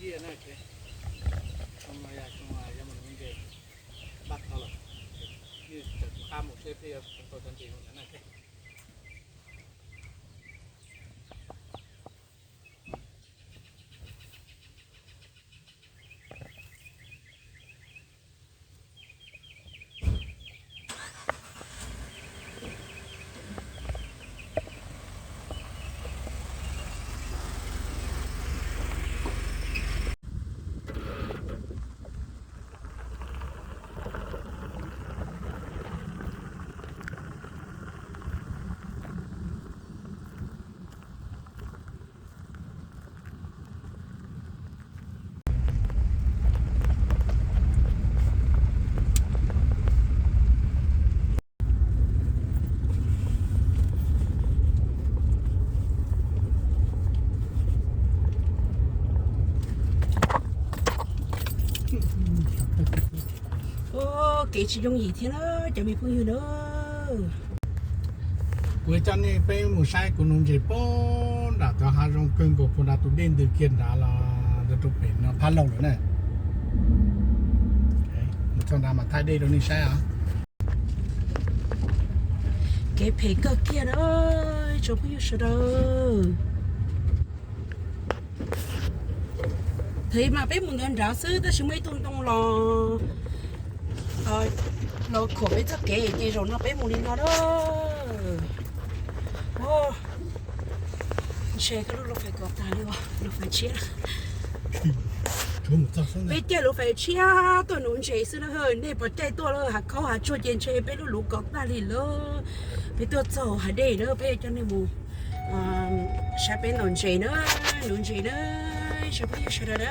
Ib no, no yog mus nuv ntses, npaj tau lawm, tawm kuv qab mus seb peb yuav tau cov ntses zoo li cas na. Kev tsis yooj yim thiab na cov me phooj ywg na. Kuv coj nej peb mus saib kuv nuv ntses puag nram cov hav zoo kawg nkaus puag nram tus dej ntws kiag nrad los rau pem no phab laug lawm na. Mus txog nrad mas thaij dej rau nej saib os. Kev phem kawg kiag na, tsoom phooj ywg sawv daws. Thaum mas peb mus nrad nrad xwb tab sis muaj ib tug ntoo los, los khuam peb txoj kev ces zaum no peb mus li no na. Ntshe koj lub lub fais kom tag li, lub fais tshiab. Peb caij lub fais tshiab tuaj nuv ntses xwb na, nej puas caij tuaj lawm? Hav khaub hav tsuag ces ntshe peb lub luv kom tag li lawm. Peb tuaj txog hav dej na, peb coj nej mus saib peb ntaus ntses na, nuv ntses na, tsoom phooj ywg sawv daws na.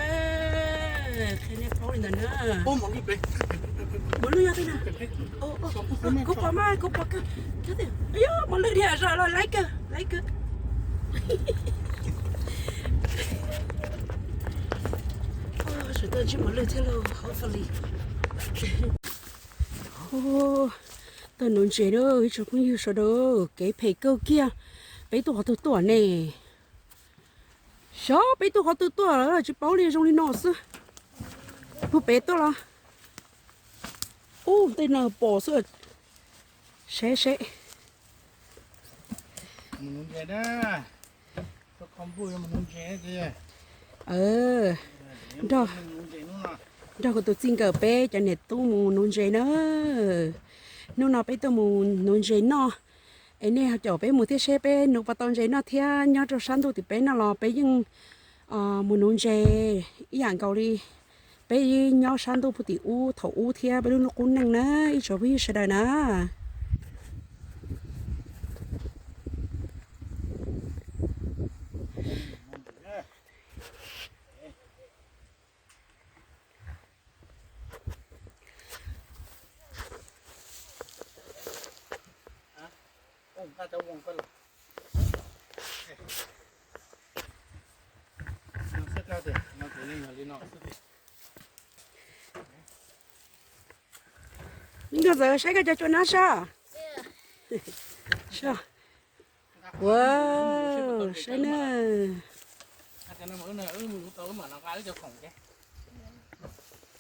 Qhia nej paub li ntawd na. Mos lwj yog tej no. Kuv pom mas, kuv pom kawg. Mos lwj dhia zog los laiv kawg, laiv kawg. Sawv tuaj ntsib mos lwj thiab lauj, hopefully. Tuaj nuv ntses na ib tsoom phooj ywg sawv daws, kev phem kawg kiag. Peb tuaj qhov twg tuaj ne? Xyov peb tuaj qhov twg tuaj lawm tsis paub li, zoo li no xwb. Puag pem tuaj los. Ub, tej no pom xwb. Seb seb. Nrog, nrog kuv tus txij nkawm peb cov niam tub mus nuv ntses na. Hnub no peb tuaj mus nuv ntses noj, es nej ho caum peb mus thiab seb peb nuv puas tau ntses noj thiab. Nyob rau sab ntuj tim peb no los peb yeej mus nuv ntses ib yam nkaus li peb nyob sab ntuj puag tim ub thaum ub thiab peb lub qub neej na ib tsoom phooj ywg sawv daws na. Nkauj Ntxawm, saib koj cov cua nab sab. Wow, saib na.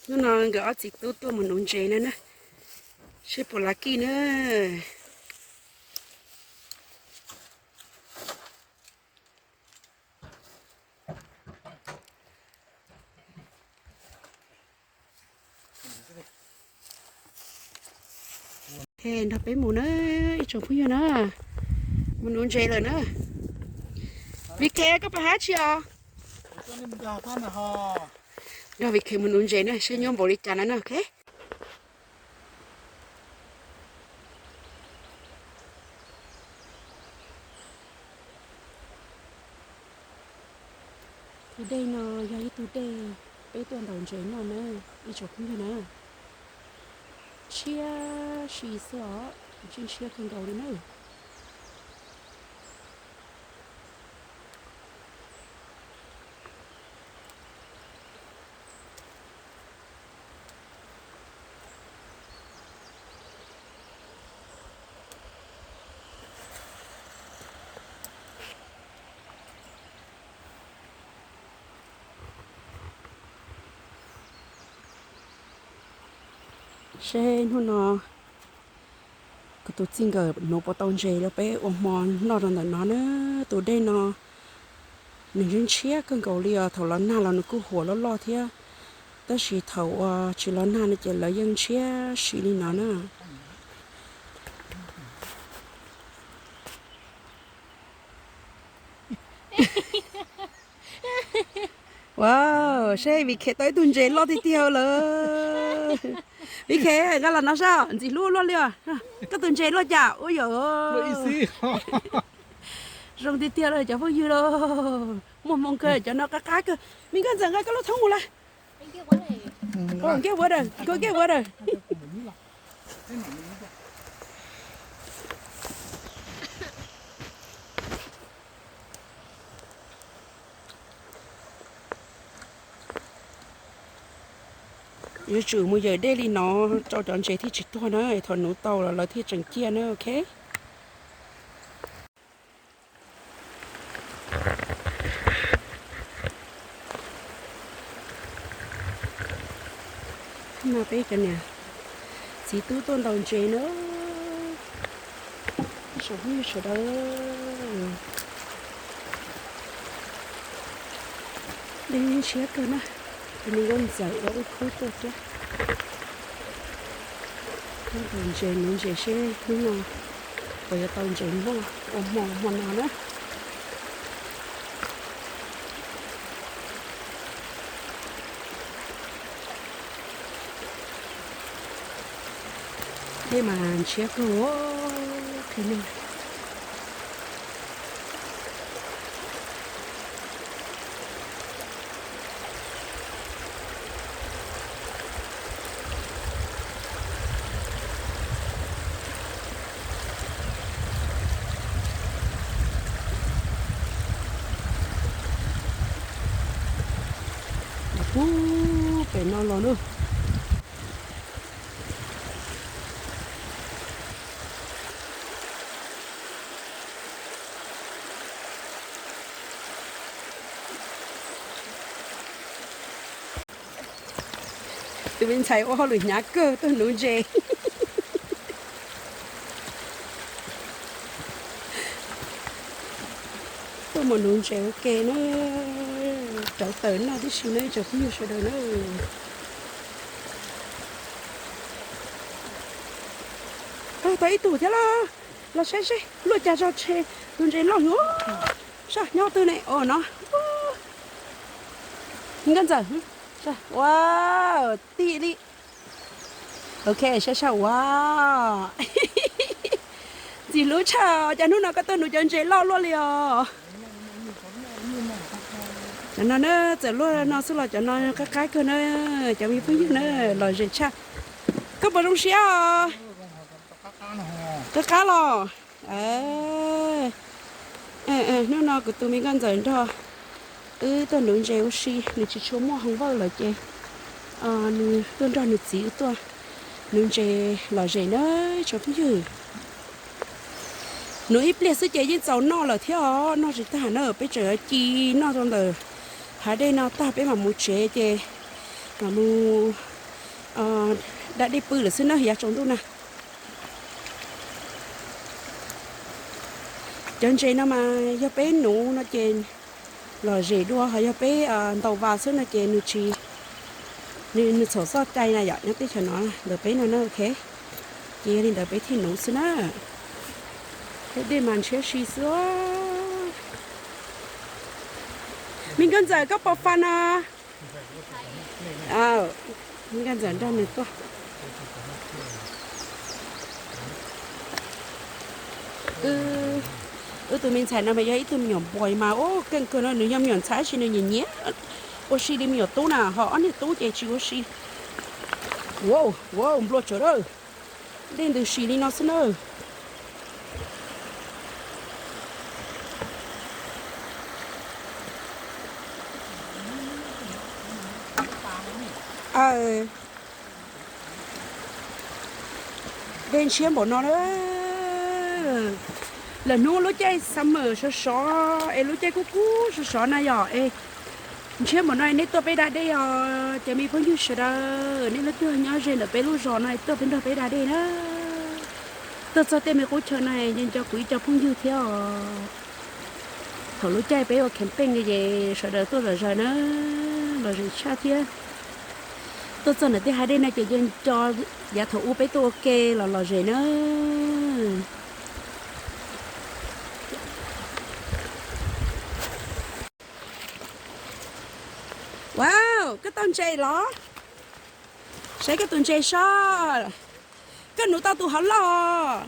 Hnub no nkawd ob txiv tub tuaj mus nuv ntses na na. Seb puas lucky na. He, nrog peb mus na, ib tsoom phooj ywg na, mus nuv ntses lawm na. Vik Khe, koj pab hab tsi os? Nrog Vik Khe mus nuv ntses na, seb nyuaj npaum li cas na na, ok. Tus dej no yog ib tug dej peb tuaj ntaus ntses noj na, ib tsoom phooj ywg na. Tshiab si xwb os, tshiab tshiab kawg nkaus li na. Seb hnub no kuv tus txij nkawm nuv puas tau ntses rau peb ua hmo noj rau ntawm no na. Tus dej no nws ntshiab ntshiab kawg nkaus li os, thaum los nag los nws kuj huam loj loj thiab, tab sis thaum uas tsis los nag no ces lawv yeej ntshiab si li no na. Wow, seb Vij Khe tau ib tug ntses loj tiag tiag lawm. Vij Khe, nqa los no saib, ntxim hlub luaj li os. Koj tus ntses loj cas ua yam zoo tiag tiag lawm cov phooj ywg lauj. Muaj hmoo kawg, cov no qab qab kawg. Me Nkauj Ntxawm, nqa koj lub thoob mus lawm. Nkauj Ntxawm, Nkauj Ntxawm. Yuav tsum mus yawm dej li no rau cov ntses thiaj tsis tuag na, thaum nuv tau los lawv thiaj tseem ciaj na, ok. Mas peb cov niam txiv tub tuaj ntaus ntses na, ib tsoom phooj ywg sawv daws. Dej ntshiab kawg na, tus me Nkauj Ntxawm ua ib khub tuaj thiab. Ntaus ntses nuv ntses seb hnub no puas yuav tau ntses noj ua hmo hmo no na. Dej mas ntshiab kawg, qhia nej. Puag pem no los na. Tus me ntxhais ua hauj lwm hnyav kawg tuaj nuv ntses. Tuaj mus nuv ntses ua ke na, rauv taws noj tib si na ib tsoom phooj ywg sawv daws na. Tau ib tug thiab los, los saib seb luaj cas tso tseg, tus ntses loj heev. Saib nyob twg ne, o no. Nkauj Ntxawm, ua tim li. Ok, saib saib, ua ntxim hlub tshaj, cas hnub no koj tuaj nuv cov ntses loj luaj li os. Cov no na, txawm luaj no xwb los cov no qab qab kawg na, cov me phooj ywg na, lom zem tshaj. Koj puas zoo siab os? Qab qab los. Hnub no kuv tus me Nkauj Ntxawm nrog wb tuaj nuv ntses ua si, nws tsis tshua muaj hoo vawj lawm ces nws tuaj nrog nws txiv wb tuaj nuv ntses lom zem na tsoom phooj ywg. Nuv ib pliag xwb ces yeej txaus noj lawm thiab os, noj tsis tag na, peb tseem ci noj rau ntawm hav dej no tag peb mam mus tsev ces mam mus da dej pw lawm xwb na yav tsaus ntuj na. Cov ntses no mas yog peb nuv no ces lom zem dua, ho yog peb ntaus vas xwb no ces nws tsis, nws txhaum txoj cai na yom, nyob teb chaws no ntawm peb no na, ok. Ces yog li ntawd peb thiaj nuv xwb na. Peb dej mas ntshiab si xwb. Me Nkauj Ntxawm koj puas fas no? Nkauj Ntxawm nrog nws tuaj. Wb tus me ntxhais no mas yog ib tug me nyuam boy mas ua keej kawg no, nws yog me nyuam ntxhais tab sis nws nyiam nyiam ua si li me nyuam tub na, ho ob niag tub ces tsis ua si. Wow, wow, nplua tsawv lawm. Dej ntws si li no xwb na. Dej ntshiab npaum no na. Lwm hnub lub caij summer sov sov es lub caij kub kub sov sov na yom es Ntshiab npaum no nej tuaj peb da dej os cov me phooj ywg sawv daws, nej lub cuag nyob ze ntawm peb lub zos no tuaj peb nrog peb da dej na. Tuaj txog tej me qub chaw no nco nco kuv ib co phooj ywg thiab os. Thaum lub caij peb ua camping ces sawv daws tuaj zom zaws na, lom zem tshaj thiab. Tuaj txog ntawm tej hav dej no ces nco nco yav thaum ub peb tuaj ua ke los lom zem na. Wow, koj tau ntses los? Saib koj tus ntses soj. Koj nuv tau tus hov loj.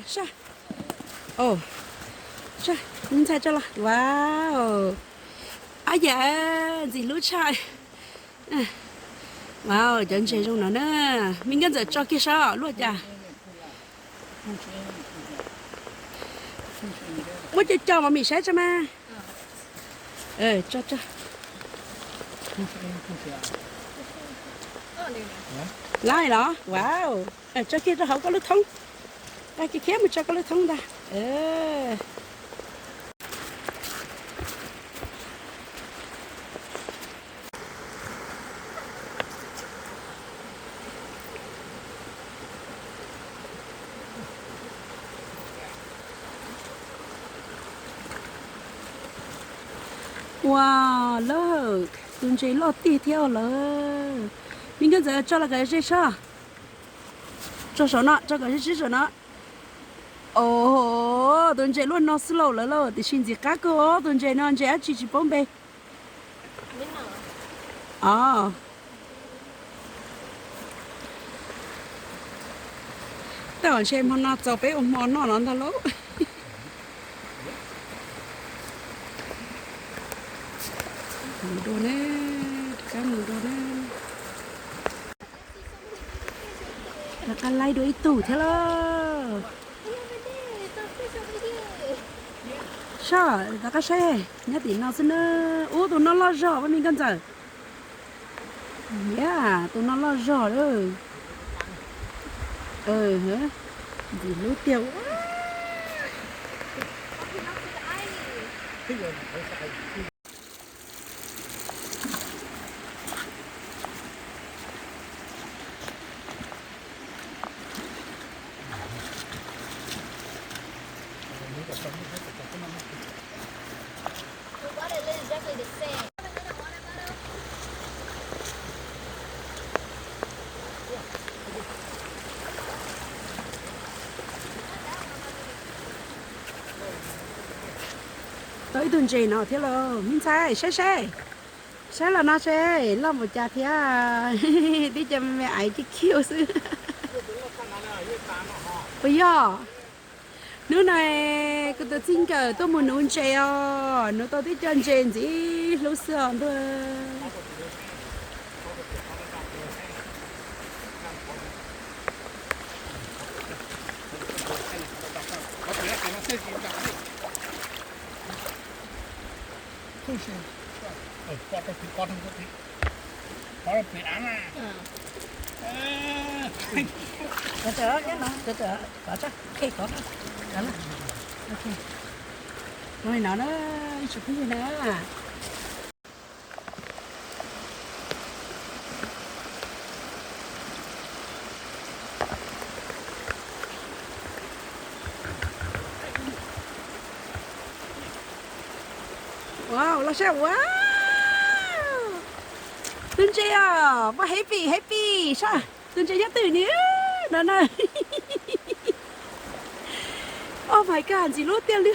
Ntxhais tso los. Wow. Ab yam, ntxim hlub tshaj. Wow, cov ntses zoo no na. Me Nkauj Ntxawm tso kiag soj luaj cas. Muab co co mas mim saib tso mas. Laib los? Wow. Tso kiag rau hauv koj lub thoob. Tso kiag khiav mus tso koj lub thoob ntag. Ua lawm, tus ntses loj tiag thiab lawm. Me Nkauj Ntxawm tso los kom ze soj. Tso saum no, tso kom ze sib saum no. Os, tus ntses luaj no xwb lauj lawm lauj, tiam sis ntxim qab kawg os, tus ntses no ntses dab tsi tsis paub npe. Os. Tej zaum ntshe hmo no txaus peb ua hmo noj no ntag lauj. Mus dua ne, rov qab mus dua ne. Rov qab laib dua ib tug thiab lauj. Soj, rov qab saib, nyob tim no xwb na. Ub, tus no loj zog, pab me Nkauj Ntxawm. Yam, tus no loj zog lawm. Ntxim hlub tiag. Tau ib tug ntses no thiab lauj, me ntxhais, saib saib. Saib los no seb loj npaum cas thiab. Tib co me me aiv kiv kiu xwb. Puas yog? Hnub no kuv tus txij nkawm tuaj mus nuv ntses os, nuv tau tib co ntses ntxim hlub xwb os ntuj. Ua li no na, ib tsoom phooj ywg na. Wow, los saib, wow, tus ntses os, poj happy happy sab, tus ntses nyob twg ni no na. Oh my god, ntxim hlub tiag li.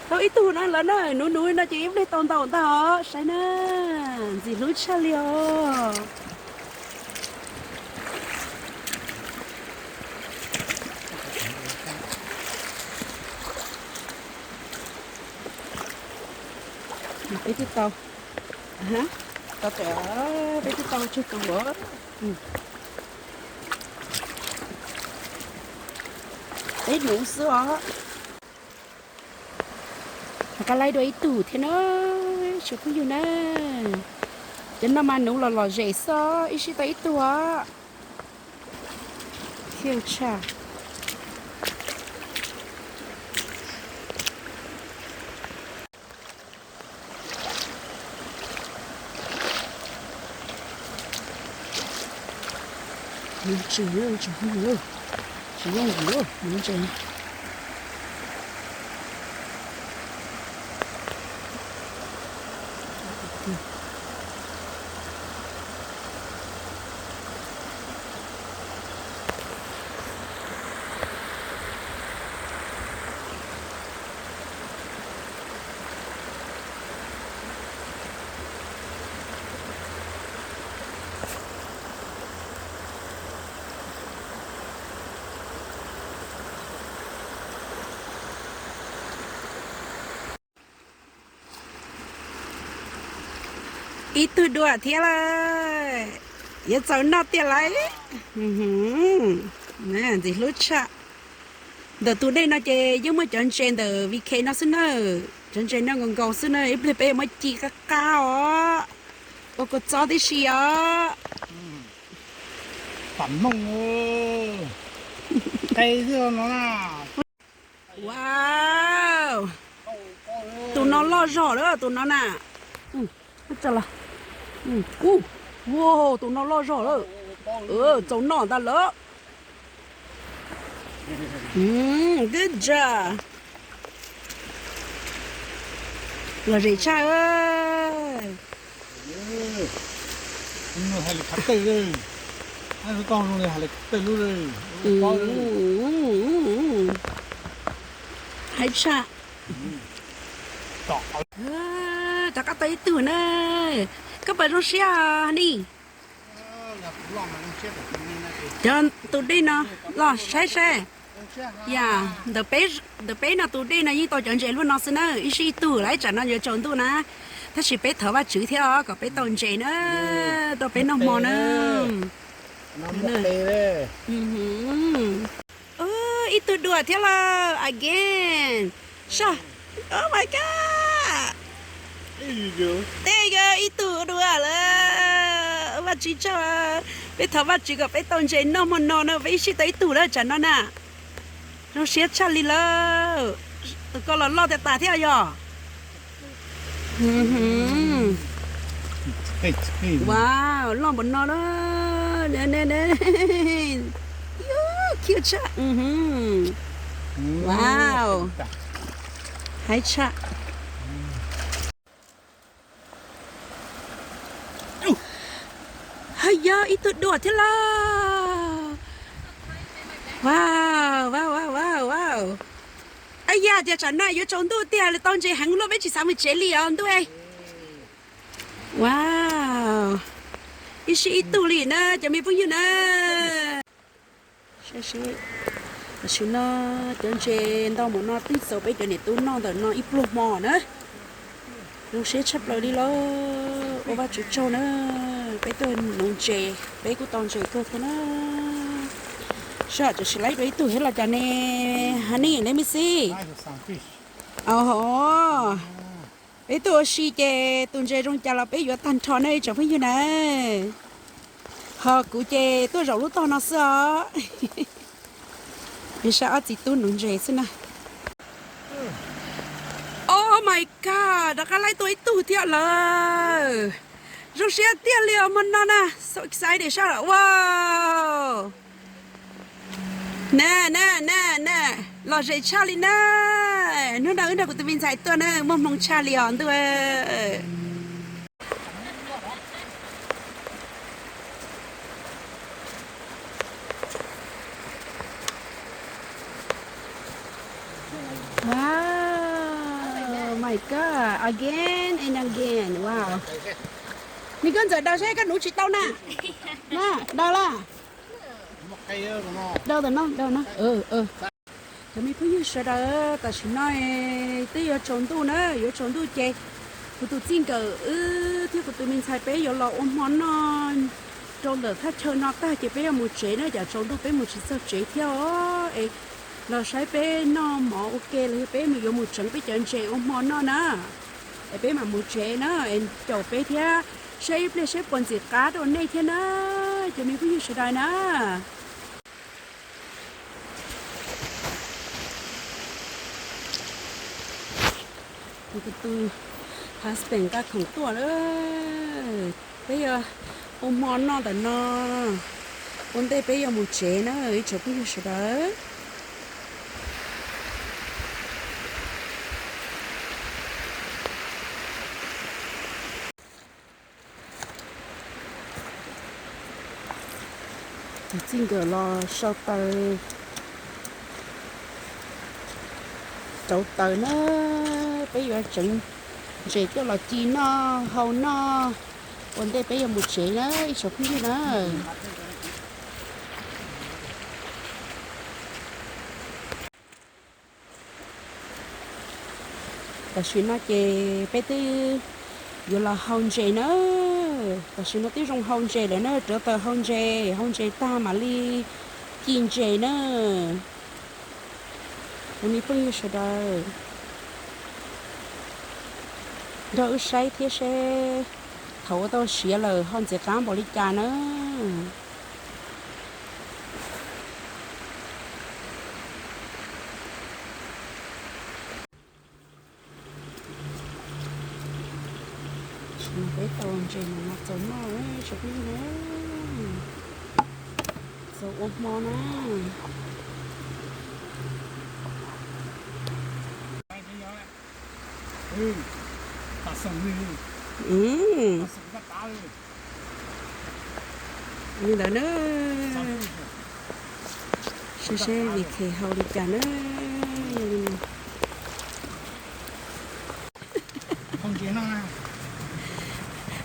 Tau ib tug no lawm na, nuv nuv no ces ib pliag tau ntau ntag os, saib na, ntxim hlub tshaj li os. Peb twb tau, tau, peb twb tau tsawg tus os. Peb nuv xwb os. Rov qab laib dua ib tug thiab na, tsoom phooj ywg na. Cov no mas nuv los lom zem xwb, ib sij tau ib tug os. Khiav tshaj. Tsis, tsis zoo li, tsis zoo li ntses. Ib tug dua thiab lawm, yuav txaus noj tiag lauj. Ntxim hlub tshaj. Ntawm tus dej no ces yeej muaj cov ntses ntawm V K no xwb na. Cov ntses no nkaus nkaus xwb na, ib pliag peb yuav muab ci qab qab os. Ua kua txob tib si os. Pam hmooj qe xwb no na. Wow, tus no loj zog lawm tus no na. Ub, tus no loj zog lawm. Txaus noj ntag lawm. Good job. Lom zem tshaj. Hais tshaj. Rov qab tau ib tug na. Koj puas zoo siab ni? Cov tus dej no los saib saib. Yam, ntawm peb no tus dej no yeej tau cov ntses luaj no xwb na, ib sij ib tug lawm, tsam no yuav tsaus ntuj na. Tab sis peb thov Vajtswv thiab os kom peb tau ntses na, tau peb noj hmo na. Ib tug dua thiab lawm again. Saj, oh my God. Tej yog ib tug dua lawm. Vajtswv tsaug, peb thov Vajtswv kom peb tau ntses noj hmo no na, peb ib sij tau ib tug lawm tsam no na. Zoo siab tshaj li lawm. Tus ko los loj tiag tas thiab yog. Wow, loj npaum no na. Cute tshaj. Wow, haib tshaj. Haj yog ib tug dua thiab lauj. Wow, wow, wow, wow, wow. Ab yam, tias tsam no yuav tsaus ntuj tiag li, tau ntses heev luaj, peb tsis xav mus tsev li os ntuj. Wow, ib sij ib tug li na cov me phooj ywg na. Tam sim no cov ntses ntau mus no twb txaus peb cov niam tub noj ntawm no ib pluag hmo na. Zoo siab tshaj plaws li lauj, ua Vajtswv tsaug na. Peb tuaj nuv ntses, peb kuj tau ntses kawg thiab na. Sij hawm tam sim laib dua ib tug thiab los cas ne? Honey, let me see. Peb tuaj ua si ces tus ntses zoo cas los peb yuav tag nrho na ib tsoom phooj ywg na. Ho kuv ces tuaj zaum lub tog no xwb os. Peb saib ob txiv tub nuv ntses xwb na. Oh my God, rov qab laib tuaj ib tug thiab lawm. Zoo siab tiag li os hmo no na, so excited saj los ua. Na na na na, lom zem tshaj li na. Hnub no wb nrog kuv tus me ntxhais tuaj na, muaj hmoo tshaj li os ntuj. Wow, my God, again and again, wow. Nws koj ntxawm daws saib koj nuv tsis tau na. Na, daws la. Daws ntawm no, daws no. Cov me phooj ywg sawv daws, tam sim no twb yuav tsaus ntuj na, yuav tsaus ntuj ces kuv tus txij nkawm wb thiab kuv tus me ntxhais peb yuav los ua hmo noj rau ntawm thaj chaw no tag ces peb yuav mus tsev na, tsam tsaus ntuj peb mus tsis txog tsev thiab os. Es los saib peb noj mov ua ke los yog peb mus yuav mus tseev peb cov ntses ua hmo noj na. Es peb mam mus tsev na, es caum peb thiab, saib ib pliag saib puas ntxim qab rau nej thiab na, cov me phooj ywg sawv daws na. Kuv tus husband nqa khoom tuaj lawm. Peb yuav ua hmo noj ntawm no. Ua ntej peb yuav mus tsev na ib tsoom phooj ywg sawv daws. Txiv txij nkawm los sau taws, rauv taws na, peb yuav tseev ntses coj los ci noj hau noj ua ntej peb yuav mus tsev na ib tsoom phooj ywg na. Tam sim no ces peb twb yuav los hau ntses na. Tam sim no twb zoo hau ntses lawm na, rauv taws hau ntses, hau ntses tag mam li ci ntses na. Ua li phooj ywg sawv daws nrog wb saib thiab seb thaum ua tau siav lawm ho ntxim qab npaum li cas na. Peb tau ntses no txaus noj tsoom phooj ywg na, txaus ua hmo na. Li ntawd na, saib seb Vij Khes hau li cas na.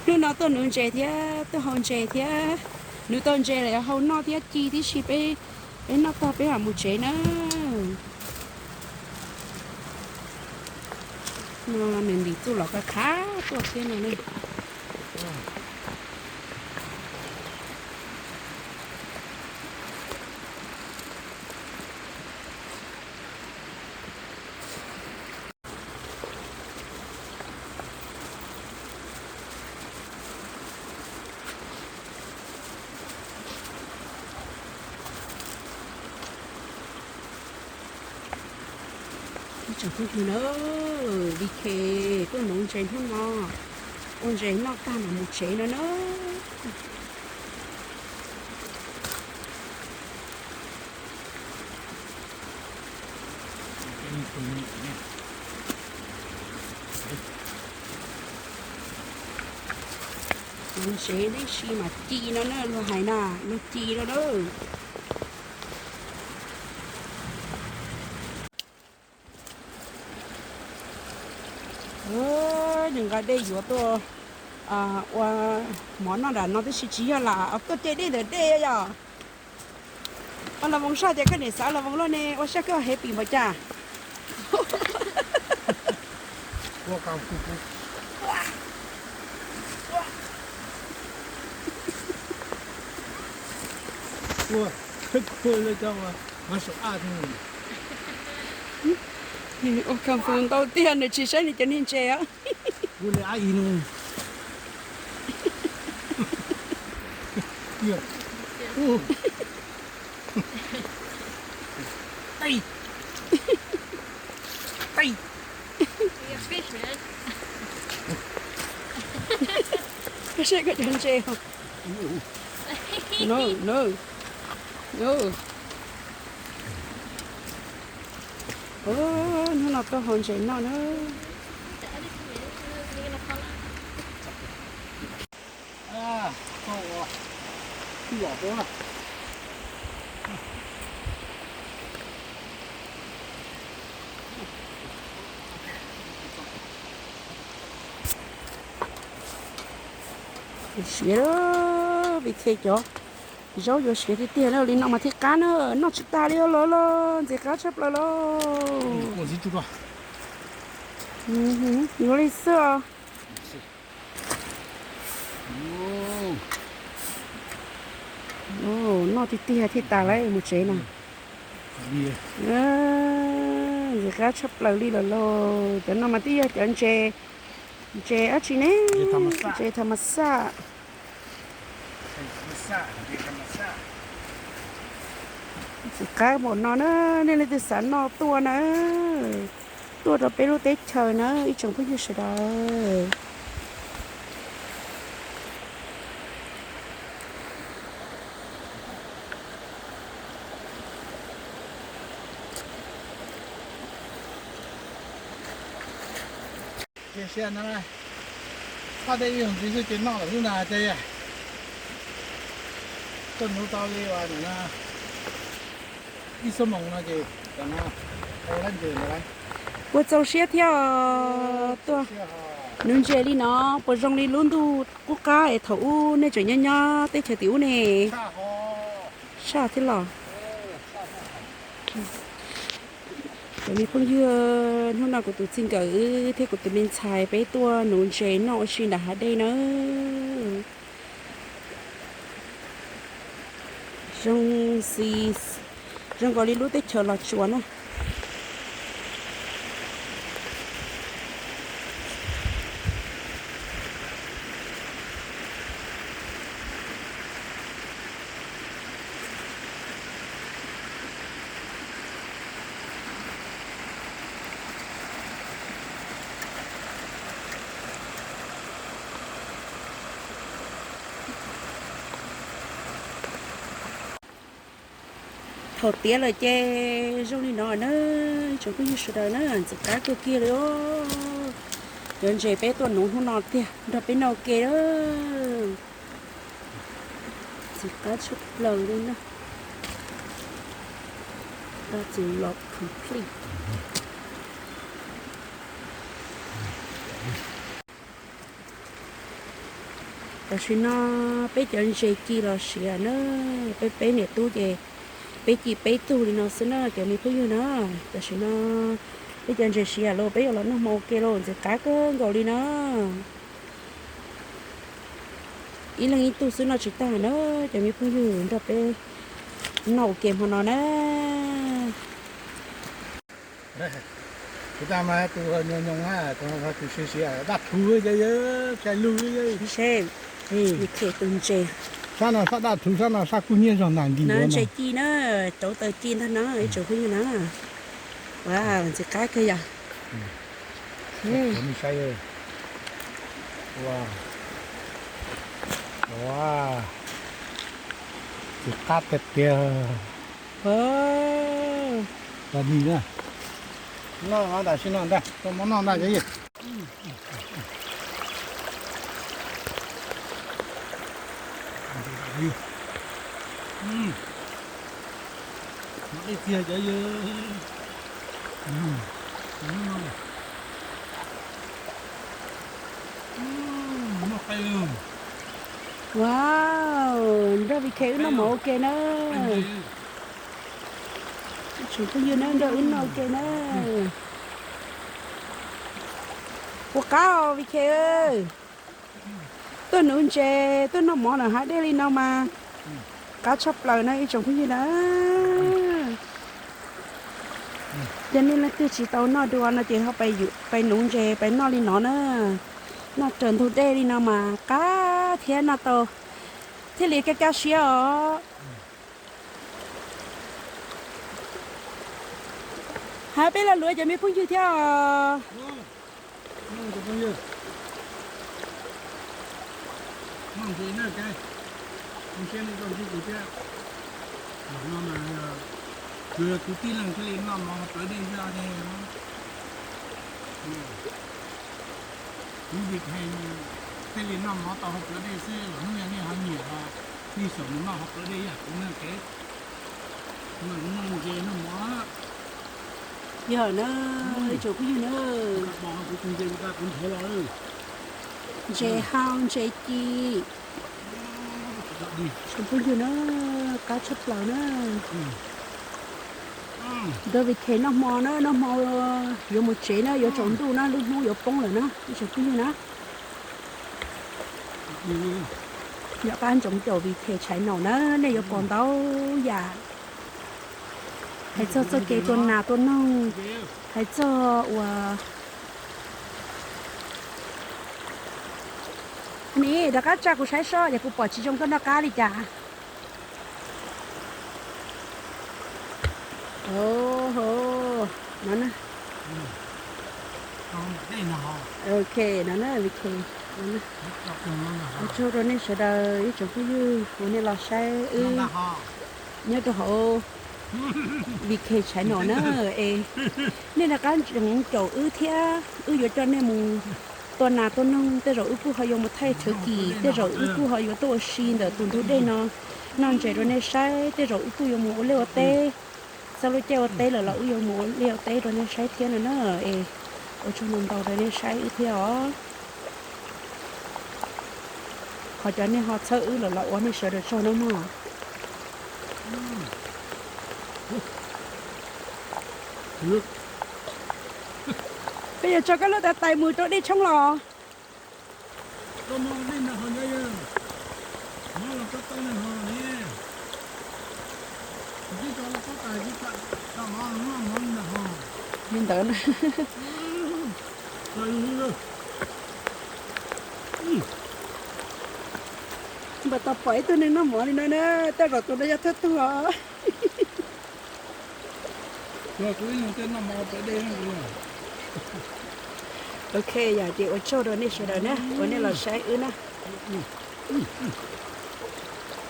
Hnub no tuaj nuv ntses thiab tuaj hau ntses thiab, nuv tau ntses lawm hau noj thiab ci tib si, peb, peb noj tag peb mam mus tsev na. No nws ntim txuj lom qab qab tuaj thiab no ne. Ib tsoom phooj ywg na, Vij Khes tuaj nuv ntses hnub no, ua ntses noj tag mam mus tsev no na. Ntses tib si mas ci no na, luag hais na, luag ci no na. Nws nqa dej yuav tuaj ua mov noj nram no tib si tsis yog lam tuaj ce dej ntawm dej yom. Ua los voos saj tias koj niam xav los voos luaj ne, ua saj koj hev pim npaum cas. Ua kha fu ntau tiag nws tsis saib nws cov niag ntses os. Koj saib koj cov ntses. No, no, no. Hnub no tuaj hau ntses noj na. Siav, Vij Khes cov zaub yuav siav tiag tiag na, li no mas thiaj qab na, noj tsis tag li los los ntxim qab tshaj plaws lauj. Yuav li xwb os. Noj tiag tiag thiaj tas lawm mus tsev na. Ntxim qab tshaj plaws li lawm lauj. Cov no mas twb yog cov ntses, ntses dab tsi ne? Ntses tham mas xaj. Ntxim qab npaum no na, nej leej twg xav noj tuaj na, tuaj rau peb lub teb chaws na ib tsoom phooj ywg sawv daws. Sia na, paj dej ib zaug ntxiv xwb ces noj lawm xwb na ces. Tuaj nuv tau li uas ib xuab moos no ces ua lab ntses ntawd. Puas txaus siab thiab os, tuaj nuv ntses li no, puas zoo li lub ntuj qub qab es thaum ub nej tseem nyob nyob teb chaws tim ub ne? Saj thiab los. Cov me phooj ywg, hnub no kuv tus txij nkawm wb thiab kuv tus me ntxhais peb tuaj nuv ntses noj ua si nram hav dej na. Zoo xis, zoo nkaus li lub teb chaws Los Tsuas na. Thaum tiav lawm ces zoo li no na, tsoom phooj ywg sawv daws na, ntxim qab kawg kiag li os. Cov ntses peb tuaj nuv hnub no tiag, nrog peb noj ua ke na. Ntxim qab tshaj plaws li na. Tab txus los complete. Tam sim no peb cov ntses ci los siav na, peb peb niam tub ces peb ci peb tug li no xwb na cov me phooj ywg na. Tam sim no peb cov ntses siav los peb yuav los noj hmo ua ke los ntxim qab kawg nkaus li na. Ib leeg ib tug xwb noj tsis tag na, cov me phooj ywg nrog peb noj ua ke hmo no na. Kuv tab mas tus nyoos nyoos na, tus siav siav daj thuv, tshais lug. Seb, tus ntses sab no sab daj thuv, sab no sab kub hnyiab zog ntas nti no. Ntses ci na, rauv taws ci ntag no ib tsoom phooj ywg na. Ua ntxim qab kawg yom. Ntxim qab tiag tiag. Noj tam sim no ntag, muab noj ntag cov yawg. Dej txiag cov yawg. Wow, nrog Vij Khe wb noj mov ua ke na. Tsoom phooj ywg na, nrog wb noj ua ke na. Ua qab os Vij Khe, tuaj nuv ntses tuaj noj mov nram hav dej li no mas qab tshaj plaws na ib tsoom phooj ywg na. Yog nej leej twg tsis tau noj dua no ces ho pais nuv ntses pais noj li no na. Noj raws ntug dej li no mas qab thiab noj tau thiaj li kaj kaj siab os. Hab peb los luav cov me phooj ywg thiab os. Tsuas yog kuv tib leeg thiaj li noj mov hauv plawv dej xwb. Kuv Vij Khe thiaj li noj mov tau hauv plawv dej xwb, los hnub no nej ho nyiam los nej xaum mus noj hauv plawv dej yam kuv na. Yog na, ib tsoom phooj ywg na, ntses hau ntses ci, tsoom phooj ywg na, qab tshaj plaws na. Nrog Vij Khe noj hmo na, noj hmo yuav mus tsev na, yuav tsaus ntuj na, lub hnub yuav poob lawm na ib tsoom phooj ywg na. Yog qab ntsoov caum Vij Khe tshais naum na, nej yuav pom ntau yam hais txog txoj kev tua nas tua noog, hais txog uas ni rov qab tsa kuv saib sob, yog kuv pom tsis zoo koj noj qab li cas. Ok, no na Vij Khe, ua tsaug rau nej sawv daws ib tsoom phooj ywg uas nej los saib wb nyob rau hauv Vij Khe tshais naum na. Es nej rov qab ntsoov caum wb thiab wb yuav coj nej mus tuaj nas tuaj noog, tej zaum wb kuj ho yuav mus thaij thwv kis, tej zaum wb kuj ho yuav tuaj ua si ntawm tus ntug dej no, noj ntses rau nej saib, tej zaum wb kuj yuav mus ua liaj ua teb, txog lub caij ua teb lawm los wb yuav mus ua liaj ua teb rau nej saib thiab no na. Es ua tsaug ntau ntau rau nej saib wb thiab os. Qhov cov nej ho txhawb wb lawm los ua nej sawv daws tsaug nawb mog. Peb yuav tso koj lub tais mus rau dej tshoob los. Li ntawd na. Npam tau pom ib tug neeg noj mov li no na, tej zaum tus no yog thawj tug os. Ok, yog ces ua tsaug rau nej sawv daws na uas nej los saib wb na.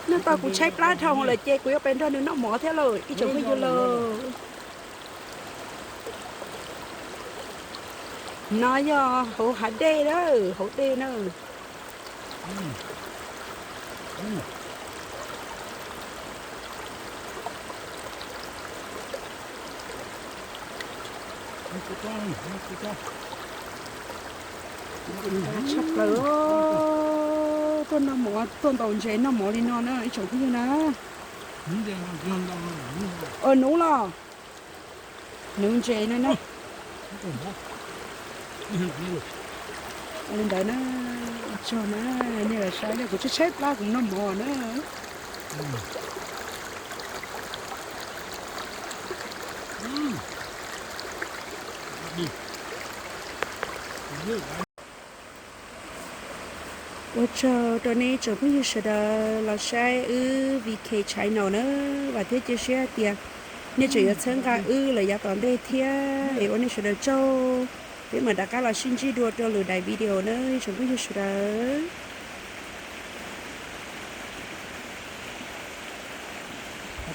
Noj tau kuv tshaib plab dhau lawm ces kuv yuav pais nrog nws noj mov thiab lauj ib tsoom phooj ywg lauj. No yog hauv hav dej na, hauv dej na. Tshaj plaws, tuaj noj mov, tuaj ntaus ntses noj mov li no na ib tsoom phooj ywg na. Nuv los, nuv ntses na na. Li ntawd na, ua tsaug na, nej los saib na, kuv tshaib tshaib plab kuv noj mov na. Ua tsaug rau nej tsoom phooj ywg sawv daws los saib wb V K Channel na, vam thiab cia siab hais tias nej tseem yuav txhawb nqa wb lawm yav tom ntej thiab es ua nej sawv daws tsaug. Peb mam rov qab los sib ntsib dua rau lwm daim video na tsoom phooj ywg sawv daws.